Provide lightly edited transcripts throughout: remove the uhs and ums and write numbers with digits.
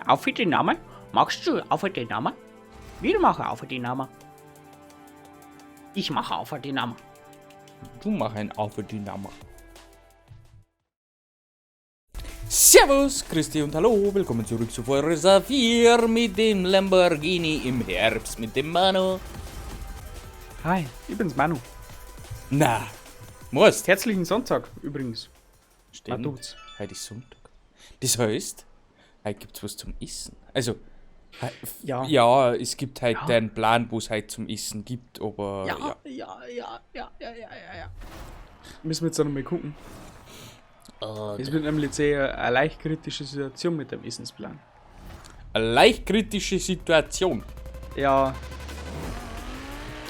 Auf die Name? Magst du auf die Name? Wir machen auf die Name. Ich mache auf die Name. Du mach ein Auf die Name. Servus, Christi und hallo, willkommen zurück zu Forza 4 mit dem Lamborghini im Herbst mit dem Manu. Hi, ich bin's Manu. Na, Most. Herzlichen Sonntag übrigens. Stimmt. Maduz. Heute ist Sonntag. Das heißt, heute gibt's was zum Essen. Also, Ja. ja, es gibt heute Ja. einen Plan, wo es heute zum Essen gibt, aber ja. Ja. Müssen wir jetzt auch noch mal gucken. Es wird nämlich sehr eine leicht kritische Situation mit dem Essensplan. Eine leicht kritische Situation. Ja.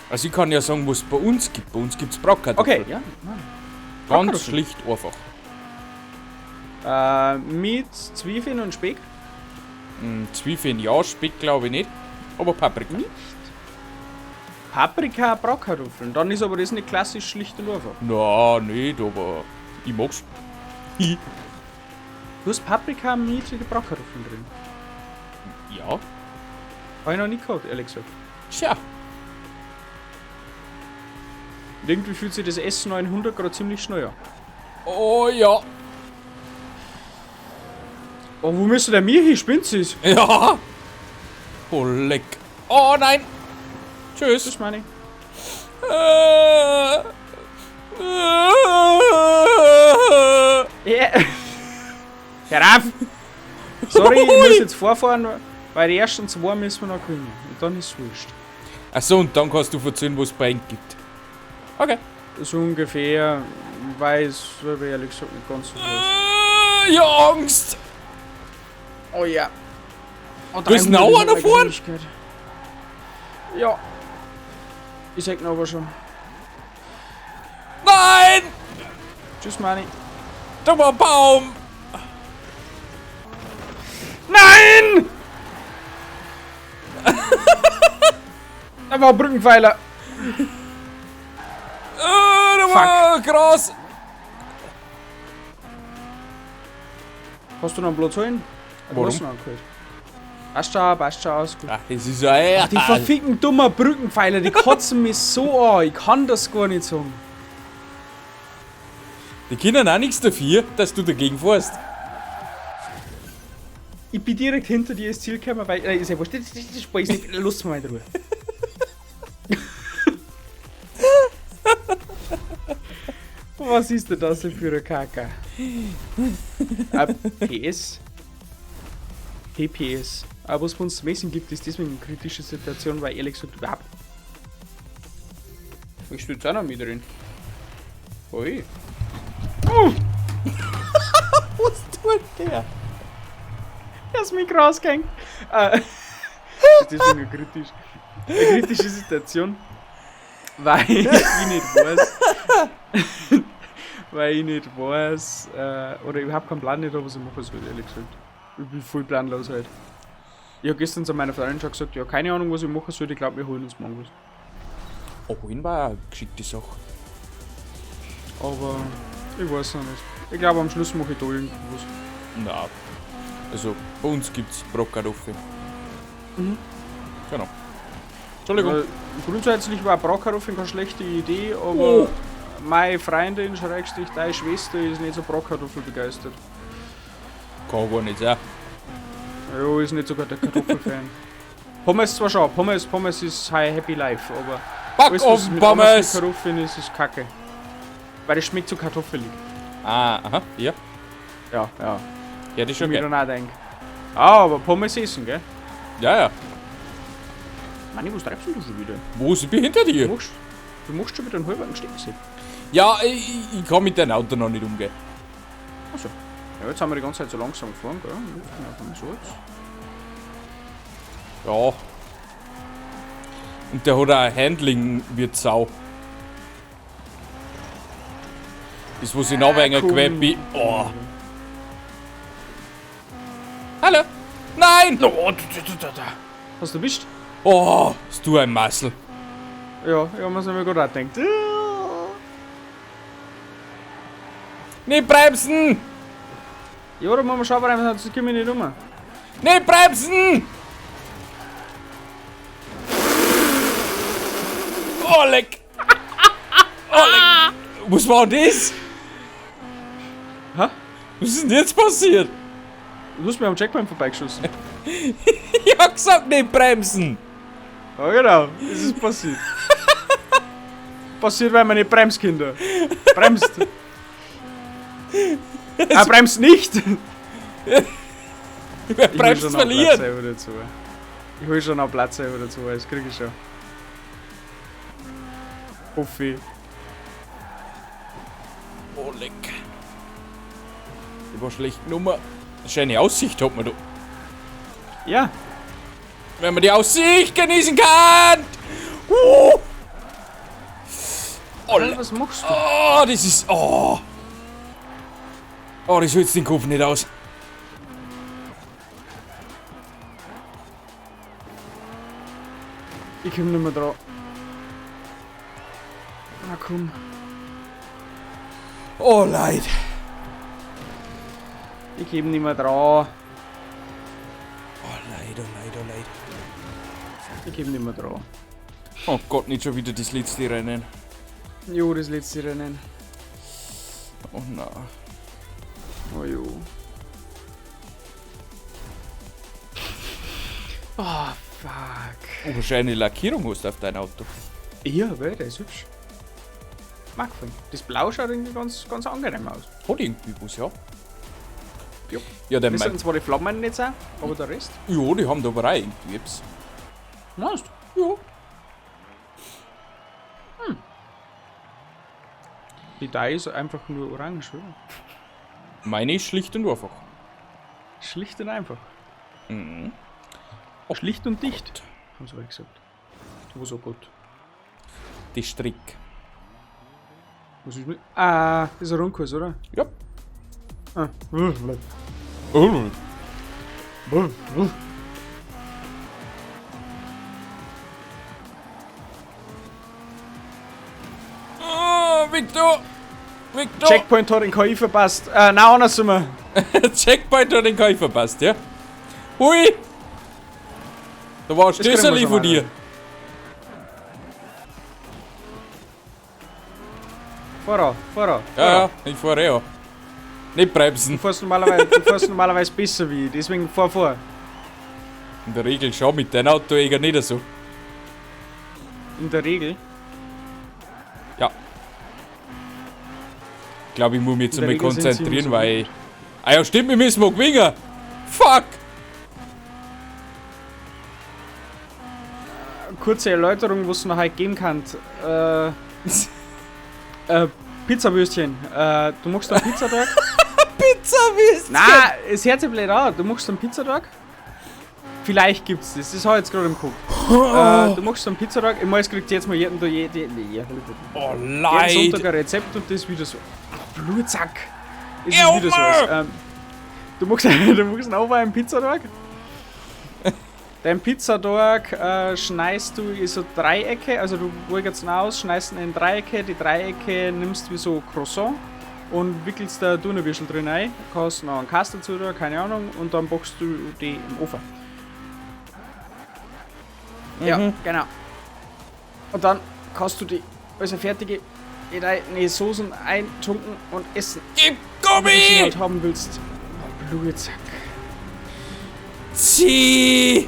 Also ich kann ja sagen, was es bei uns gibt. Bei uns gibt's Bratkartoffeln. Okay, ja. Ganz Bratkartoffeln. schlicht einfach. Mit Zwiebeln und Speck? Zwiebeln ja, Speck glaube ich nicht. Aber Paprika. Nicht. Paprika, Bratkartoffeln. Dann ist aber das nicht klassisch schlicht und einfach. Na, nicht, aber ich mag's. Du hast Paprika mit den Bratkartoffeln drin. Ja. Hab ich noch nie gehabt, ehrlich gesagt. Tja. Und irgendwie fühlt sich das S900 gerade ziemlich schnell an. Oh ja. Oh, wo müsste der mir hin? Spinnt es? Ja. Oh, leck. Oh nein. Tschüss. Das meine ich. Ja. Hör auf! Sorry, ich muss jetzt vorfahren, weil die ersten zwei müssen wir noch gewinnen. Und dann ist es wurscht. Achso, und dann kannst du erzählen, was es bei ihnen gibt. Okay. So ungefähr, weiß aber ehrlich gesagt nicht ganz so was. Ja, Angst. Oh ja. Oh, Du bist noch einer vorn? Ja. Ich sag noch aber schon. Nein! Tschüss, Manni. Da war ein Baum! Nein! Da war ein Brückenpfeiler. Da war Gras! Hast du noch einen Platz holen? Warum? Du hast noch einen geholt. Passt schon, alles gut. Ach, das ist ja. Ach, die verfickten dummen Brückenpfeiler, die kotzen mich so an. Ich kann das gar nicht sagen. Die können auch nichts dafür, dass du dagegen fährst. Ich bin direkt hinter dir ins Ziel gekommen, weil. Ist ja wurscht, das Spiel ist nicht. Lass mich mal in Ruhe. Was ist denn das denn für ein Kacker? PS. PPS. Aber was bei uns zum Essen gibt, ist deswegen eine kritische Situation, weil ehrlich gesagt überhaupt. Ich stehe jetzt auch noch mit drin. Ui. Was tut der? Er ist Mikro ausgegangen. Das ist deswegen eine kritische Situation, weil ich nicht weiß, oder überhaupt keinen Plan nicht habe, was ich machen soll, ehrlich gesagt. Ich bin voll planlos halt. Ich habe gestern zu meiner Freundin schon gesagt, ja, keine Ahnung, was ich machen soll, ich glaube, wir holen uns morgen was. Oh, wohin war eine geschickte Sache. Aber ich weiß noch nicht. Ich glaube, am Schluss mache ich da irgendwas. Na, also bei uns gibt's Bratkartoffeln. Mhm. Genau. Entschuldigung. Grundsätzlich war Bratkartoffeln keine schlechte Idee, aber Oh. meine Freundin, Schrägstrich, deine Schwester, ist nicht so Bratkartoffel begeistert. Kann gar nicht sein. Ja, ist nicht sogar der Kartoffelfan. Pommes zwar schon, Pommes ist high happy life, aber alles, was Backofen mit anders Pommes! mit Kartoffeln ist, ist kacke. Weil das schmeckt so kartoffelig. Ah, aha, ja. Ja, ja. Ja, das ist schon Mir geil. dann auch denk. Ah, aber Pommes essen, gell? Ja, ja. Manni, was treibst denn du schon wieder? Wo ist ich bin hinter dir? Du machst schon wieder einen halben Stecksepp. Ja, ich kann mit deinem Auto noch nicht umgehen. Achso. Ja, jetzt haben wir die ganze Zeit so langsam gefahren, gell? Jetzt bin ich einfach mal so jetzt. Ja. Und der hat auch ein Handling wird sau. Das, was ich noch ein komm. bin. Oh. Hallo! Nein! Oh, da, da, da. Hast du erwischt? Oh, bist du ein Massel. Ja, ich hab mir's nämlich gerade auch gedacht. Nicht bremsen! Ja, da muss man schon bremsen, sonst komme ich nicht um. Nicht bremsen! Oh, leck! Oh, leck! Was war denn das? Hä? Was ist denn jetzt passiert? Du hast mir am Checkpoint vorbeigeschossen. Ich hab gesagt, nicht bremsen! Ja, genau. Das ist passiert. Passiert, weil man nicht bremst, Kinder. Bremst. Ah, bremst nicht! Wer bremst, Ich hol schon noch verliert! Platz oder zwei. Ich hol schon noch Platz oder zwei, das krieg ich schon. Hoffe ich. Oh, leck. Die war schlecht Nummer. Schöne Aussicht hat man da. Ja, Wenn man die Aussicht genießen kann! Oh, was machst du? oh, das ist. Oh! Oh, das hältst den Kopf nicht aus. Ich komm nicht mehr dran. Na komm. Oh, leid. Ich komm nicht mehr dran. Oh, leid, oh, leid, oh, leid. Ich komm nicht mehr dran. Oh Gott, nicht schon wieder das letzte Rennen. Jo, das letzte Rennen. Oh na. Oh jo. Oh, fuck. Oh, schöne Lackierung hast du auf dein Auto. Ja, gell, der ist hübsch. Mag gefallen. Das Blau schaut irgendwie ganz, ganz angenehm aus. Hat irgendwie was, ja. Jo. Ja, der Das mein, sind zwar die Flammen nicht so, aber der Rest. ja, die haben da aber auch irgendwie etwas. Meinst Ja. du? Die Dye ist einfach nur orange, oder? Meine ist schlicht und einfach. Schlicht und einfach. Mhm. Schlicht und dicht, haben sie aber gesagt. Du so gut. Die Strick. Was ist mit. Ah, das ist ein Rundkurs, oder? Ja. Ah. Oh. Oh, Victor! Victor! Checkpoint hat den KI verpasst. Nein, andersrum. Checkpoint hat den KI verpasst, ja? Hui! Da war ein kriegen wir Stößerli schon von dir. Voran, voran. Ja, ja, ich fahre ja. Nicht bremsen. Du fährst normalerweise besser wie ich, deswegen fahr vor. In der Regel schon, mit deinem Auto eher nicht so. In der Regel. Ja. Ich glaube, ich muss mich jetzt In der einmal Regel sind sie konzentrieren, immer so weil. Ah ja, stimmt, wir müssen mal gewinnen. Fuck! Kurze Erläuterung, was es noch heute geben kann. Pizzawürstchen. Du machst einen Pizzatag? Pizzawürstchen! Nein, es hört sich blöd an. Du machst einen Pizzatag? Vielleicht gibt's das. Das habe ich jetzt gerade im Kopf. Du machst einen Pizzatag. Ich meine, es kriegt jetzt mal jeden, jeden, Oh, jeden leid! Sonntag ein Rezept und das ist wieder so. Blutsack! Es Ja, ist wieder so. Du machst, du machst auch einen Pizzatag. Dein Pizzatag schneidest du in so Dreiecke, also du wurgelst ihn aus, schneidest ihn in Dreiecke, die Dreiecke nimmst wie so Croissant und wickelst da Dünnerwürschel drin ein, kannst noch einen Kasten dazu, da, keine Ahnung, und dann backst du die im Ofen. Ja, genau. Und dann kannst du die also fertige in deine Soßen eintunken und essen. Gib Wenn du sie Gummi! halt haben willst. Oh, Blutsack. Zieh!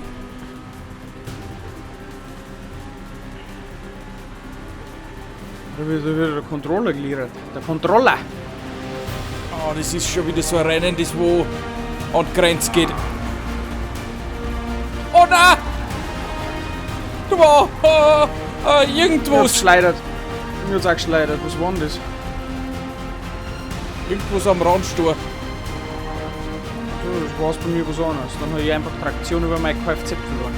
Da wird wieder der Controller geliefert. Der Controller! Oh, das ist schon wieder so ein Rennen, das wo an die Grenze geht. Oh nein! Du war Ich irgendwo, hab's geschleudert. Ich hab's auch geschleudert. Was war denn das? irgendwo am Rand stehen. Das war's bei mir was anderes. Dann habe ich einfach Traktion über mein Kfz verloren.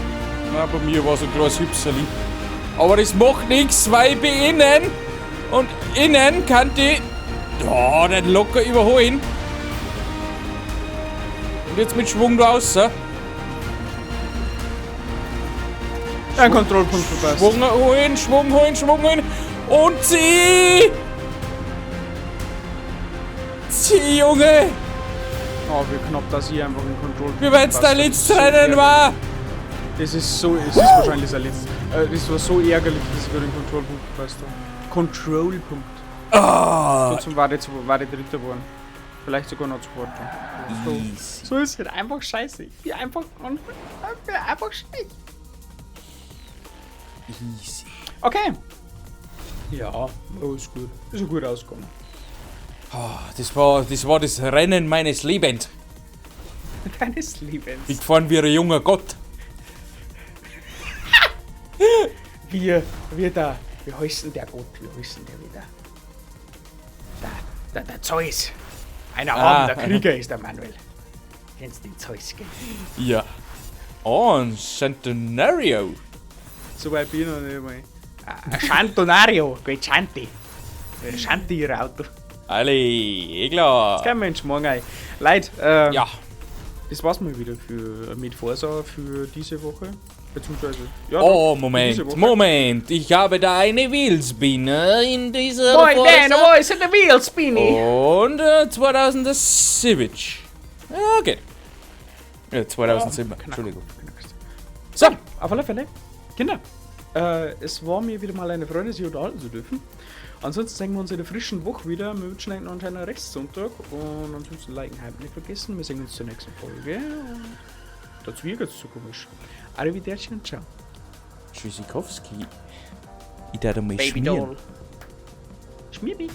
Na, bei mir war so ein kleines Hüpserli. Aber das macht nichts, weil ich bin innen. Und innen kann die ja, den locker überholen. Und jetzt mit Schwung da raus. Ein Kontrollpunkt verpasst. Schwung holen, Schwung holen, Schwung holen. Und zieh! Zieh, Junge! Oh, wie knapp, dass ich einfach den Control. Wie wenn's dein letztes Rennen war! Das ist so, es ist wahrscheinlich sein letztes. Das war so ärgerlich, dass ich gerade den Control-Punkt verpasst habe. Control-Punkt. Ah, Trotzdem war ich Dritter geworden. Vielleicht sogar noch Zweiter. So. Easy. So ist halt einfach scheiße. Ich bin einfach, ich bin einfach schlecht. Easy. Okay. Ja, oh, ist gut. Ist ja gut ausgegangen. Das war das Rennen meines Lebens. Deines Lebens. Ich gefahren wie ein junger Gott. Wie heißt denn der Gott? Wie heißt denn der wieder? Der Zeus. Einer Ah. Arm, der Krieger ist der Manuel. Kennst den Zeus, gell? Ja. Oh, ein Centenario. So weit bin ich noch nicht mal. Ein Chantonario, gell, Chanti. Chanti, ihr Auto. Alle, eh klar. Kein Mensch morgen ey. Leute, Ja. das war's mal wieder mit Forsa für diese Woche. Beziehungsweise, ja, Oh, doch, Moment, diese Woche. Moment. Ich habe da eine Wheelspinner in dieser Moin, Forza. Dan, wo ist denn der Wheelspinny? Und 2000 Civic. Ja, okay. Ja, 2007, Oh, knack. Entschuldigung. So, Auf alle Fälle, Kinder, es war mir wieder mal eine Freude, Sie unterhalten zu dürfen. Ansonsten sehen wir uns in der frischen Woche wieder. Wir wünschen euch noch einen schönen Restsonntag und ansonsten liken, hypen nicht vergessen. Wir sehen uns zur nächsten Folge. Und dazu geht's zu komisch. Arrivederci und ciao. Tschüssikowski. Ich darf mal schmieren. Schmier mich.